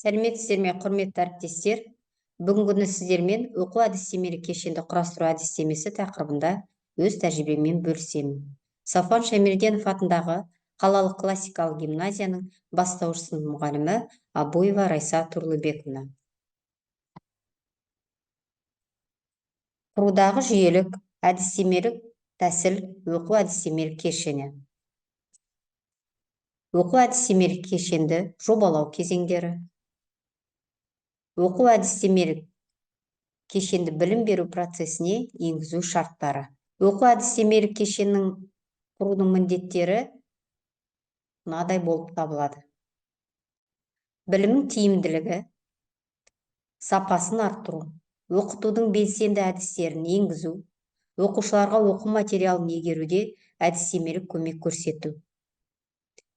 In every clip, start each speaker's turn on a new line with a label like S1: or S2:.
S1: Сәлеметсіздер ме, құрметті әріптестер! Бүгінгі күні сіздермен оқу әдістемелік кешенді құрастыру әдістемесі тақырыбында өз тәжірибеммен бөлісемін. Сафуан Шаймерденов атындағы қалалық классикалық гимназияның бастауыш сынып мұғалімі Абуева Райса Турлыбековна. Құрудағы жүйелік әдістемелік тәсіл оқу әдістемелік кешені. Оқу әдістемелік кешенді жобалау кезеңдері. Оқу әдістемелік кешенді білім беру процесіне енгізу шарттары. Оқу әдістемелік кешеннің құрудың міндеттері мынадай болып табылады. Білімнің тиімділігі, сапасын арттыру, оқытудың белсенді әдістерін енгізу, оқушыларға оқу материалын игеруде әдістемелік көмек көрсету.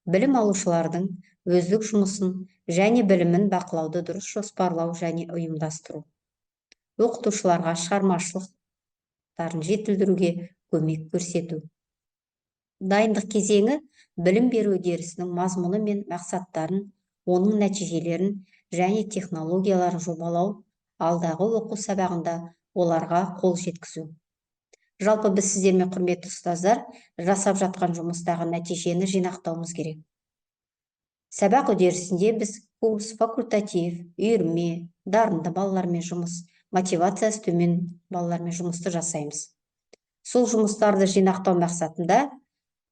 S1: Білім алушылардың өздік жұмысын және білімін бақылауды дұрыс жоспарлау және ұйымдастыру. Оқытушыларға шығармашылықтарын жетілдіруге көмек көрсету. Дайындық кезеңі білім беру үдерісінің мазмұны мен мақсаттарын, оның нәтижелерін және технологияларын жобалау, алдағы оқу сабағында оларға қол жеткізу. Жалпы біз сіздермен, құрметті ұстаздар, жасап жатқан жұмыстағы нәтижені жинақтауымыз керек. Сабақ үдерісінде біз курс, факультатив, үйірме, дарынды балалармен жұмыс, мотивациясы төмен балалармен жұмысты жасаймыз. Сол жұмыстарды жинақтау мақсатында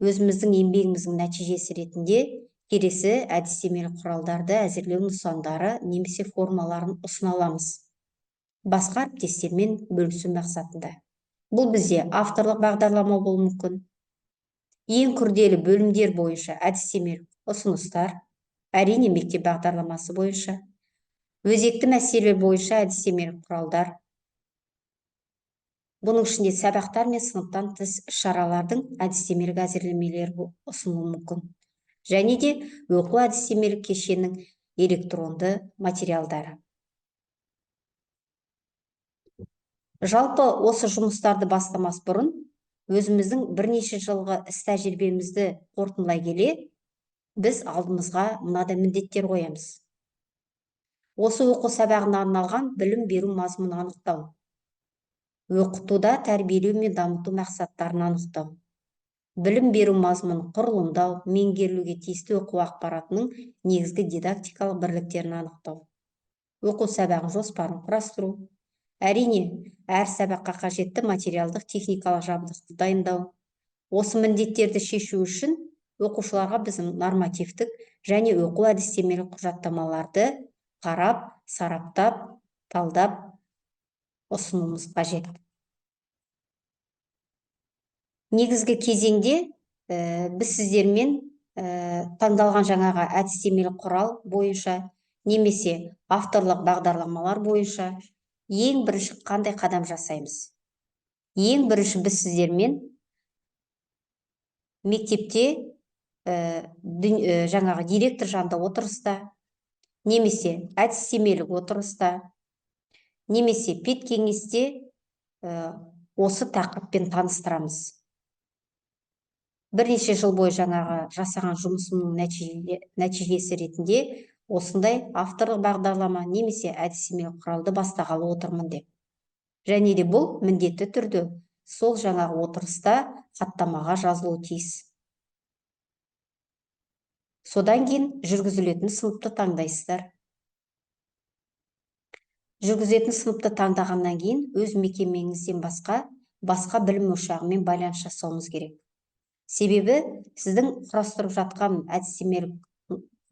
S1: өзіміздің еңбегіміздің нәтижесі ретінде келесі әдістемелік құралдарды әзірлеу нысандары немесе формаларын ұсына аламыз. Басқа әріптестермен бөлісу мақсатында. Бұл бізде авторлық бағдарлама болуы мүмкін. Ең күрделі бөлімдер бойынша әдістемелік ұсыныстар, әрине мектеп бағдарламасы бойынша, өзекті мәселелер бойынша әдістемелік құралдар. Бұның ішінде сабақтар мен сыныптан тыс іс-шаралардың әдістемелік әзірлемелері ұсынылуы мүмкін. Және де оқу әдістемелік кешеннің электронды материалдары. Жалпы осы жұмыстарды бастамас бұрын өзіміздің бірнеше жылғы іс тәжірибемізді қорытындылай келе, біз алдымызға мынадай міндеттер қоямыз. Осы оқу сабағына арналған білім беру мазмұнын анықтау. Оқытуда тәрбиелеу мен дамыту мақсаттарын анықтау. Білім беру мазмұнын құрылымдау, меңгерілуге тиісті оқу ақпаратының негізгі дидактикалық бірліктерін анықтау. Оқу сабағының жоспарын құрастыру. Әрине, әр сабаққа қажетті материалдық техникалық жабдықты дайындау. Осы міндеттерді шешу үшін оқушыларға біздің нормативтік және оқу әдістемелік құжаттамаларды қарап, сараптап, талдап ұсынуымыз қажет. Негізгі кезеңде біз сіздермен таңдалған жаңағы әдістемелік құрал бойынша немесе авторлық бағдарламалар бойынша ең бірінші қандай қадам жасаймыз? Ең бірінші біз сіздермен мектепте жаңағы директор жанында отырыста, немесе әдістемелік отырыста, немесе педкеңесте осы тақырыппен таныстырамыз. Бірнеше жыл бойы жаңағы жасаған жұмысымның нәтижесі ретінде осындай авторлық бағдарлама немесе әдістемелік құралды бастағалы отырмын деп. Және де бұл міндетті түрде сол жаңағы отырыста хаттамаға жазылуы тиіс. Содан кейін жүргізілетін сыныпты таңдайсыздар. Жүргізетін сыныпты таңдағаннан кейін өз мекемеңізден басқа білім ошағымен байланыс жасауыңыз керек. Себебі сіздің құрастырып жатқан әдістемелік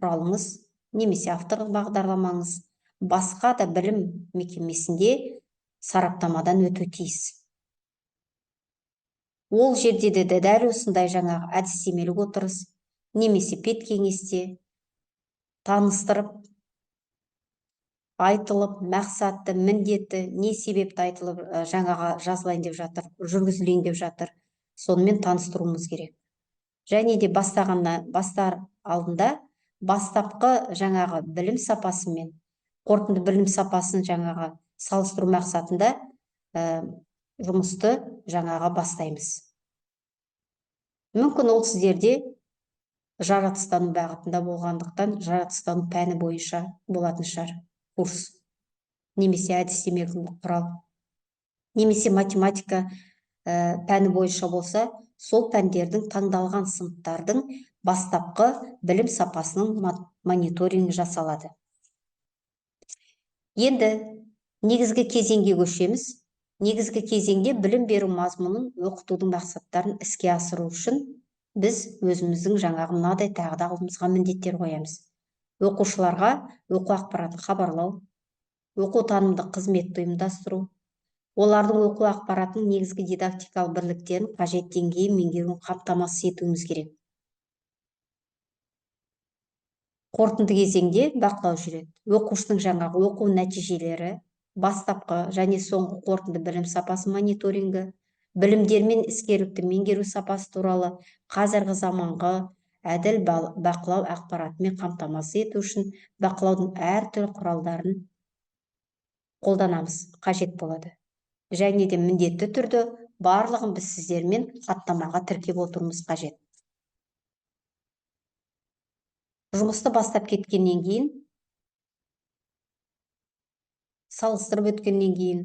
S1: құралыңыз немесе авторлық бағдарламаңыз басқа да білім мекемесінде сараптамадан өту тиіс. Ол жерде де дәл осындай жаңағы әдістемелік отырыс немесе педкеңесте таныстырып, айтылып, мақсатты, міндетті, не себепті айтылып, жаңағы жазылайын деп жатыр, жүргізілейін деп жатыр, сонымен таныстыруымыз керек. Және де бастар алдында бастапқы жаңағы білім сапасы мен қорытынды білім сапасын жаңағы салыстыру мақсатында жұмысты жаңағы бастаймыз. Мүмкін ол сіздерде Жаратылыстану бағытында болғандықтан, жаратылыстану пәні бойынша болатын шығар курс немесе әдістемелік құрал, немесе математика пәні бойынша болса, сол пәндердің таңдалған сыныптардың бастапқы білім сапасының мониторингі жасалады. Енді негізгі кезеңге көшеміз. Негізгі кезеңде білім беру мазмұнын оқытудың мақсаттарын іске асыру үшін біз өзіміздің жаңағы мынадай тағы да алдымызға міндеттер қоямыз. Оқушыларға оқу ақпаратын хабарлау, оқу танымдық қызметті ұйымдастыру, олардың оқу ақпаратының негізгі дидактикалық бірліктерін қажет деңгейі меңгеруін қамтамасыз етуіміз керек. Қорытынды кезеңде бақылау жүреді. Оқушының жаңағы оқу нәтижелері, бастапқы және соңғы қорытынды білім сапасы мониторингі, білімдер мен іскерлікті меңгеру сапасы туралы қазіргі заманғы әділ бақылау ақпаратымен қамтамасыз ету үшін бақылаудың әртүрлі құралдарын қолданамыз, қажет болады. Және де міндетті түрде барлығын біз сіздермен хаттамаға тіркеп отыруымыз қажет. Жұмысты бастап кеткеннен кейін, салыстырып өткеннен кейін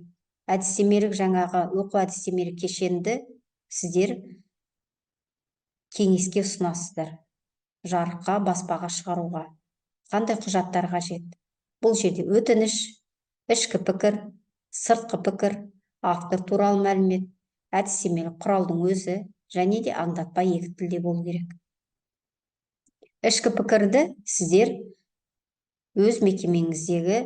S1: әдістемелік жаңағы оқу әдістемелік кешенді сіздер кеңеске ұсынасыздар, жарыққа, баспаға шығаруға. Қандай құжаттар қажет? Бұл жерде өтініш, ішкі пікір, сыртқы пікір, автор туралы мәлімет, әдістемелік құралдың өзі және де аңдатпа екі тілде болу керек. Ішкі пікірді сіздер өз мекемеңіздегі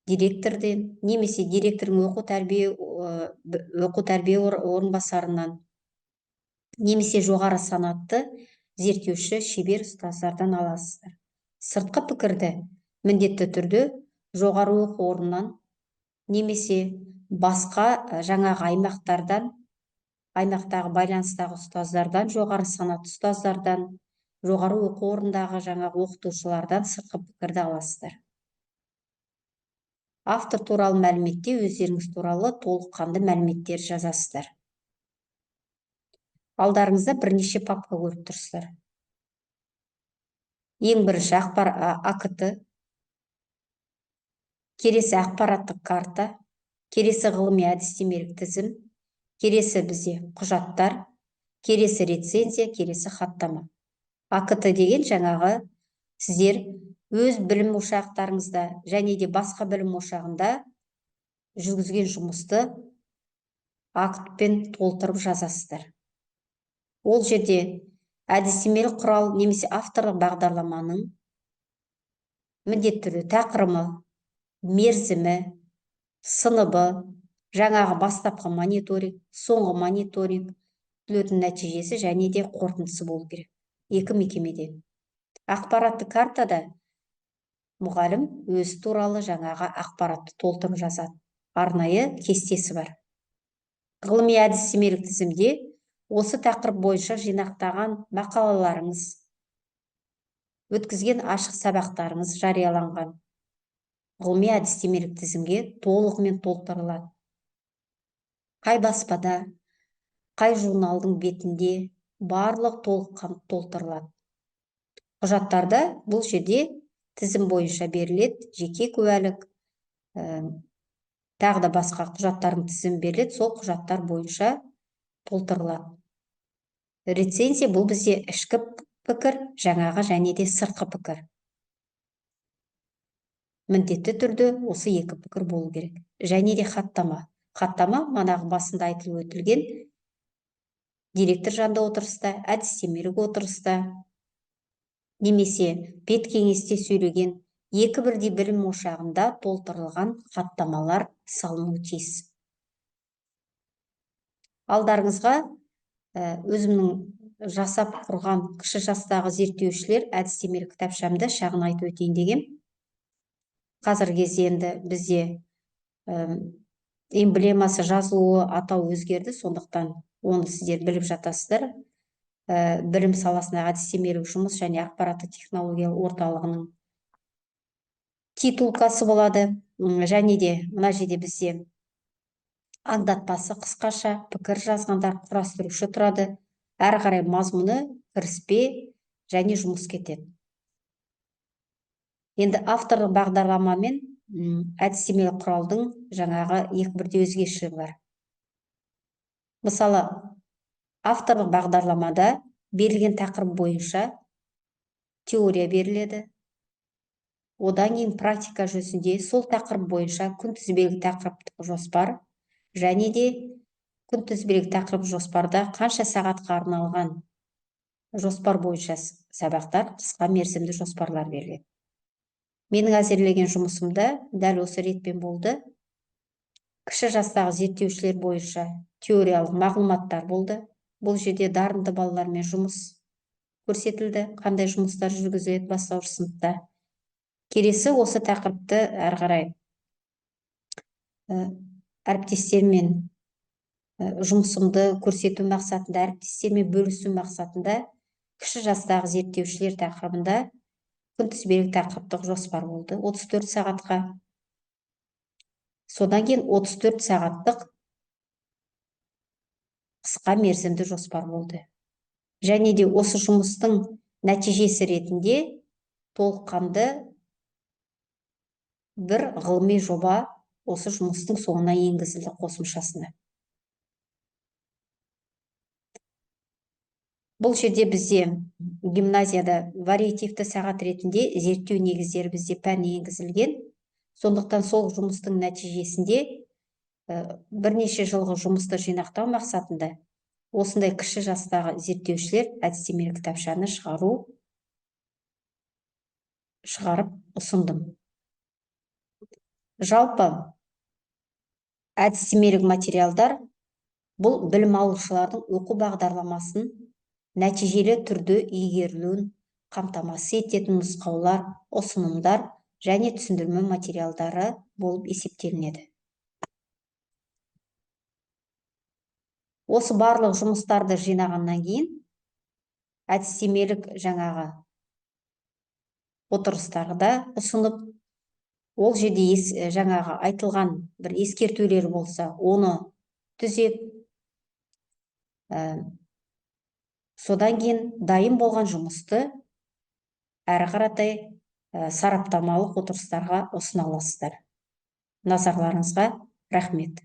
S1: директорден немесе директордың оқу тәрбие орынбасарынан немесе жоғары санатты зерттеуші шебер ұстаздардан аласыздар. Сыртқы пікірді міндетті түрде жоғары оқу орнынан немесе басқа жаңағы аймақтардан, аймақтағы байланыстағы ұстаздардан, жоғары санатты ұстаздардан, жоғары оқу орнындағы жаңағы оқытушылардан сыртқы пікірді аласыздар. Автор туралы мәліметте өздеріңіз туралы толыққанды мәліметтер жазасыздар. Алдарыңызда бірнеше папка көріп тұрсыздар. Ең бірінші АКТ, келесі ақпараттық карта, келесі ғылыми әдістемелік тізім, келесі бізде құжаттар, келесі рецензия, келесі хаттама. АКТ деген жаңағы сіздер өз білім ошақтарыңызда және де басқа білім ошағында жүргізген жұмысты актпен толтырып жазасыздар. Ол жерде әдістемелік құрал немесе авторлық бағдарламаның міндетті түрде тақырыбы, мерзімі, сыныбы, жаңағы бастапқы мониторинг, соңғы мониторинг, күтілетін нәтижесі және де қорытындысы болу керек. Екі мекемеде. Ақпаратты картада мұғалім өз туралы жаңағы ақпаратты толтырып жазады. Арнайы кестесі бар. Ғылыми әдістемелік тізімде осы тақырып бойынша жинақтаған мақалаларыңыз, өткізген ашық сабақтарыңыз жарияланған. Ғылыми әдістемелік тізімге толығымен толтырылады. Қай баспада, қай журналдың бетінде барлық толыққанды толтырылады. Құжаттарда бұл жерде тізім бойынша беріледі, жеке куәлік, тағы да басқа құжаттардың тізімі беріледі, сол құжаттар бойынша толтырылады. Рецензия бұл бізде ішкі пікір, жаңағы және де сыртқы пікір. Міндетті түрде осы екі пікір болу керек. Және де хаттама. Хаттама манағы басында айтылып өтілген директор жанында отырыста, әдістемелік отырыста, немесе пед кеңесте сөйлеген екі бірдей білім ошағында толтырылған хаттамалар салынуы тиіс. Алдарыңызға өзімнің жасап құрған кіші жастағы зерттеушілер әдістемелік кітапшамды шағын айтып өтейін дегем. Қазіргі кезде енді бізде эмблемасы, жазылуы, атау өзгерді, сондықтан оны сіздер біліп жатасыздар. Білім саласындағы әдістемелік жұмыс және ақпараттық технология орталығының титулкасы болады. Және де мына жерде бізде аңдатпасы қысқаша, пікір жазғандар, құрастырушы тұрады. Әрі қарай мазмұны, кіріспе және жұмыс кетеді. Енді авторлық бағдарлама мен әдістемелік құралдың жаңағы екі бірдей өзгешелігі бар. Мысалы, авторлық бағдарламада берілген тақырып бойынша теория беріледі. Одан кейін практика жүзінде сол тақырып бойынша күнтізбелік тақырыптық жоспар және де күнтізбелік тақырып жоспарда қанша сағатқа арналған жоспар бойынша сабақтар, қысқа мерзімді жоспарлар беріледі. Менің әзірлеген жұмысымда дәл осы ретпен болды. Кіші жастағы зерттеушілер бойынша теориялық мағлұматтар болды. Бұл жерде дарынды балалармен жұмыс көрсетілді, қандай жұмыстар жүргізіледі бастауыш сыныпта. Келесі осы тақырыпты әрі қарай әріптестермен жұмысымды көрсету мақсатында, әріптестермен бөлісу мақсатында кіші жастағы зерттеушілер тақырыбында күнтізбелік тақырыптық жоспар болды 34 сағатқа. Содан кейін 34 сағаттық қысқа мерзімді жоспар болды. Және де осы жұмыстың нәтижесі ретінде толыққанды бір ғылыми жоба осы жұмыстың соңына енгізілді қосымшасына. Бұл жерде бізде гимназияда вариативті сағат ретінде зерттеу негіздері бізде пәні енгізілген. Сондықтан сол жұмыстың нәтижесінде бірнеше жылғы жұмысты жинақтау мақсатында осындай кіші жастағы зерттеушілер әдістемелік кітапшаны шығарып ұсындым. Жалпы әдістемелік материалдар бұл білім алушылардың оқу бағдарламасын нәтижелі түрде игерілуін қамтамасыз ететін нұсқаулар, ұсынымдар және түсіндірме материалдары болып есептелінеді. Осы барлық жұмыстарды жинағаннан кейін әдістемелік жаңағы отырыстарда ұсынып, ол жерде жаңағы айтылған бір ескертулер болса, оны түзеп, содан кейін дайын болған жұмысты әрі қаратай сараптамалық отырыстарға ұсына аласыздар. Назарларыңызға рахмет.